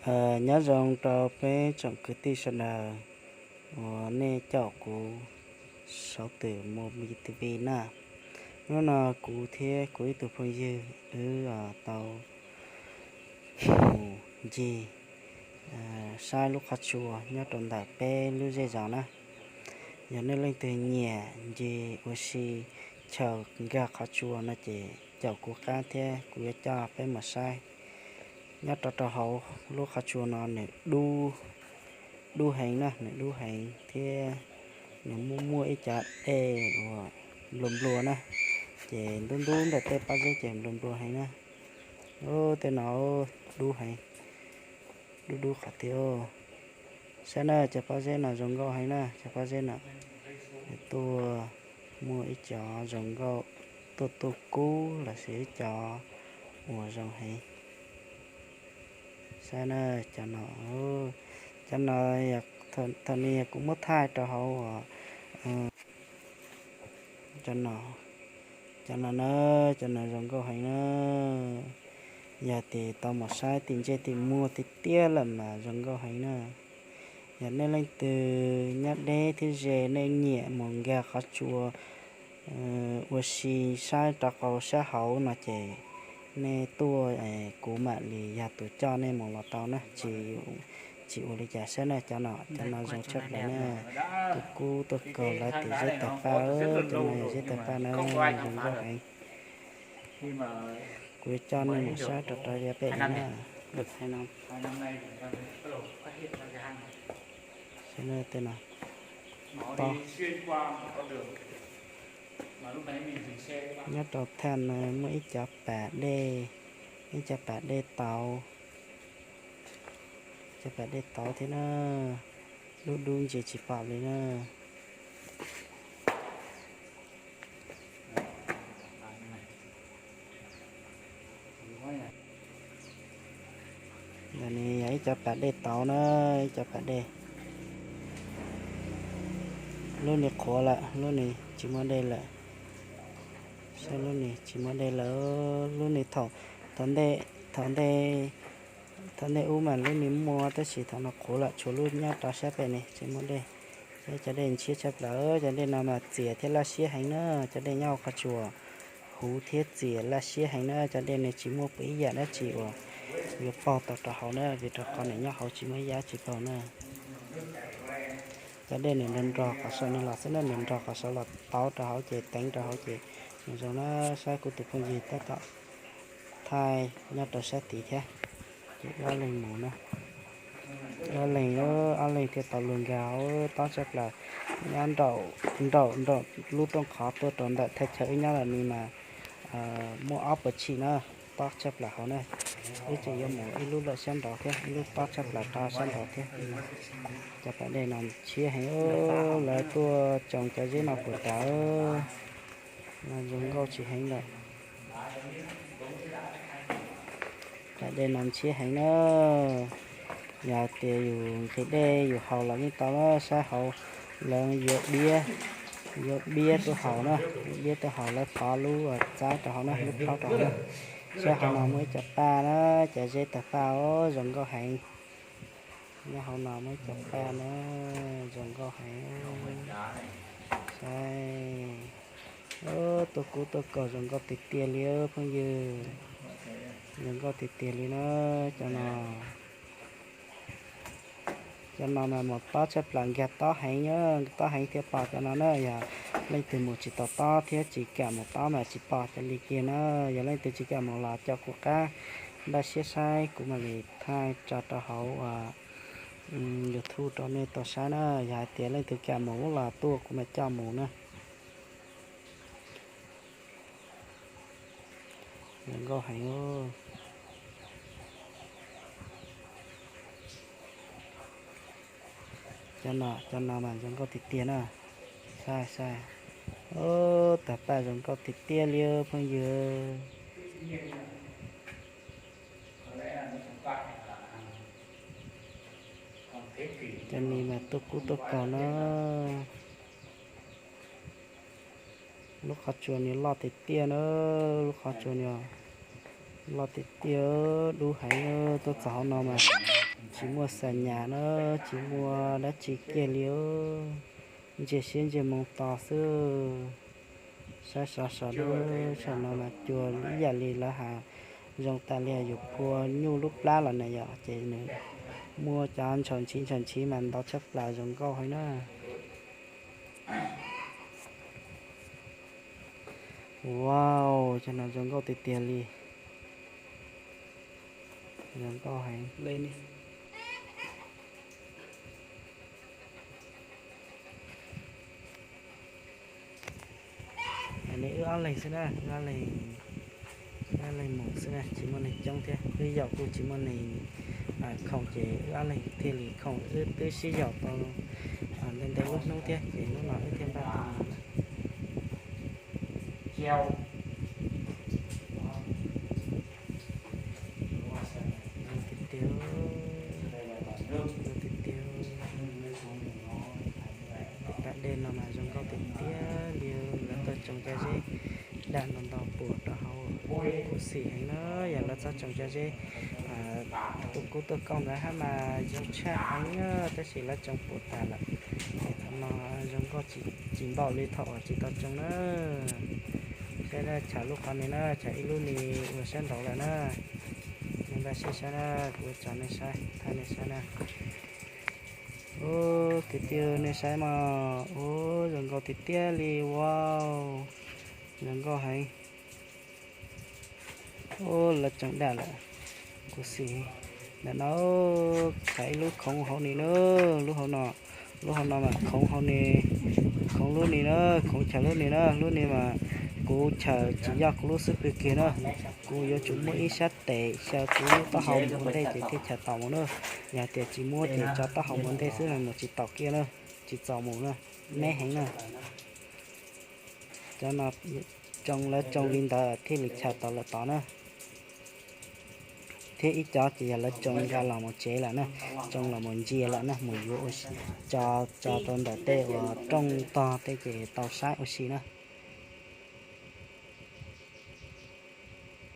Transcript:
Nyob zoo rau peb tsoom kwv tij sawv daws uas nej caum kuv saum tus Movie T V na. Hnub no kuv thiab kuv ib tug phooj ywg wb tau mus ncig saib lub qhov tsua nyob rau ntawm peb lub zej zos na. Yog nej leej twg nyiam ncig ua si chaw nkag qhov tsua no ces caum kuv qab thiab kuv yuav coj peb mus saib. Nyob rau rau hauv lub qhov tsua no nws dub, dub heev na, nws dub heev thiab nws muaj muaj ib cov dej uas nplua nplua na, ces ntub ntub ntawm tej pob zeb ces nplua nplua heev na. Tej no dub heev, dub dub qhov tiag. Saib na, cov pob zeb no zoo nkauj heev na, cov pob zeb no tuaj muaj ib cov zoo nkauj, tuaj tuaj kub los sis ib cov uas zoo heev. Saib na, cov no, cov no thaum ntawd kuv muab thaij rau hauv uas cov no, cov no na, cov no zoo nkauj heev na. Yog tias tau mus saib tim ntsej tim muag tiag tiag lawm mas zoo nkauj heev na. Yog nej leej twg nyob deb thiab ze nej nyiam mus nkag qhov tsua ua si saib rau qhov sab hauv no ces nej tuaj, kuv mam li yog tus coj nej mus los tau na, tsis ua li cas. Saib na, cov no, cov no zoo tshaj plaws na, tuaj kub tuaj kaus lawv tias zeb tawg paj, cov no yog zeb tawg paj na, zoo nkauj heev. Kuv coj nej mus saib rau rau yav pem no na. Tej no, nyob rau thaj no muaj ib cov pas dej, ib cov pas dej tauv, cov pas dej tauv thiab na, dub dub ntsia tsis pom li na. Ntawm no yog ib cov pas dej tauv na, ib cov pas dej. Lub no qhuav lawm, lub no tsis muaj dej lawm. Saib lub no tsis muaj dej lawm, lub no thaum, thaum ntej, thaum ntej ub mas lub no muaj tab sis thaum no qhuav lawm, tshuav lub nyob rau sab pem no tsis muaj dej. Saib cov dej ntshiab tshaj plaws, cov dej no mas txias thiab laj siab heev na, cov dej nyob hauv qhov tsua huv thiab txias laj siab heev na, cov dej no tsis muaj ib yam dab tsi uas yuav paug tau rau hauv na, vim rau qhov nws nyob hauv tsis muaj ib yam dab tsi paug na. Cov dej nws nrog nrog qhov saum no los xwb na, nws nrog qhov saum los tauv rau hauv ces teev rau hauv ces nws zoo na. Saib kuv tus phooj ywg tab tom thaij nyob rau sab tid thiab. Ces ob leeg mus na, ob leeg, ob leeg thiaj tau luag nkag hauv tob tshaj plaws. Nyob nraum, nraum, nraum lub rooj qhov tuaj rau ntawm thaj chaw wb nyob los no mas muaj ob puas tshim na, tob tshaj plaws hauv na. Wb tseem yuav mus ib lub lawm sab nraud thiab, ib lub tob tshaj plaws rau sab nraud thiab. Cov pas dej no ntshiab heev, lawv tuaj tsoo cov zeb no puas tas, no zoo nkauj tsis heev lawm. Pas dej no ntshiab heev na. Yog hais tias yus nqhis dej yus haus los yeej tau na, saib hauv lawv yuav biab, yuav biab tuaj haus na, biab tuaj haus lawv pov lub txaib rau hauv na, lub plaub rau hauv na. Saib hauv no muaj ib co paj na, cov zeb tawg paj os, zoo nkauj heev. Nyob hauv no muaj ib co paj na, zoo nkauj heev. Saib, tuaj kub tuaj kaus zoo nkauj tiag tiag li phooj ywg, zoo nkauj tiag tiag li na. Cov no, cov no mas mus tob tshaj plaws, nkag tob heev, tob heev thiaj pom cov no na. Yog leej twg mus tsis tau tob thiab tsis kam mus tob mas tsis pom cov li kiag na. Yog leej twg tsis kam mus los caum kuv qab npaj siab saib, kuv mam li thaij tso rau hauv YouTube rau nej tau saib na. Yog hais tias leej twg kam mus los tuaj kuv mam coj mus na. Zoo nkauj heev. Cov no, cov no mas zoo nkauj tiag tiag na. Saib, saib, tawg paj zoo nkauj tiag tiag li phooj ywg. Cov no mas tuaj kub tuaj kaus na. Lub qhov tsua no loj tiag tiag na, lub qhov tsua no loj tiag tiag, dub heev, tuaj txog hauv no mas Tsis muaj xa nyas na, tsis muaj dab tsi kiag li. Ntsia siab ntsia moo tos xwb. Saib sov sov dub saum no mas cuag ib yam li lawv has zoo tas li yuav phua nyuj lub plab los na yom, ces nws muaj cov ntshaus ntshiv ntshaus ntshiv mas ntau tshaj plaws, zoo nkauj heev na. Wow, cov no zoo nkauj tiag tiag li. Zoo nkauj heev. Neb wb ob leeg xwb na, wb ob leeg, wb ob leeg mus xwb na, tsis muaj neeg coob thiab, wb yaum kuj tsis muaj neeg khoom ces wb ob leeg thiaj li khoom, wb twb sib yaum tau ntev ntev lub hnub thiab ces hnub no wb thiaj npaj tau mus lawm. Zoo tiag tiag, zoo tiag tiag. Pem pas dej no mas zoo nkauj tiag tiag li, lawv tuaj tsoo cov zeb daj ntau ntau puam rau hauv, khuv xim heev na. Yog lawv txhob tsoo cov zeb tuaj kub tuaj kooj ntawd hab mas zoo tshaj heev, tab sis lawv tsoo puam tas lawm. Ces qhov no zoo nkauj tsis npaum li thaum uas tsis tau tsoo na. Saib na, chaw lub qhov ni na, chaw ib lub ni ua sab nraud lawm na. Nej npaj siab saib na, kuv tso nej saib, thaij nej saib na. Ub, kwv tij nej saib mas, ub, zoo nkauj tiag tiag li, wow, zoo nkauj heev. Ub, lawv tsoo daj lawm, khuv xim. Ntawm no chaw ib lub khoov hauv ni na, lub hauv no, lub hauv no mas khoov hauv ni, khoov lub ni na, khoov chaw lub ni na, lub ni mas kuv chaw tsis yog kuv lub xub pwg kiag na. Kuv yuav tsum muab ib sab tes xyaw kuv lub taub hau mus ua ntej ces thiaj chaws taus mus na. Yog tias tsis muab ces tso taub hau mus ua ntej xwb mas mus tsis taus kiag na, tsis txaus mus na, me heev na. Cov no tsoo, lawv tsoo li ntawd thiaj li chaws tau lawm tod na. Thiab ib cov ces yog lawv tsoo nqa los mus tsev lawm na, tsoo los mus ntsia lawm na, mus yuav ua si, tso, tso rau ntawm tej uas rooj tog tej ces tau saib ua si na.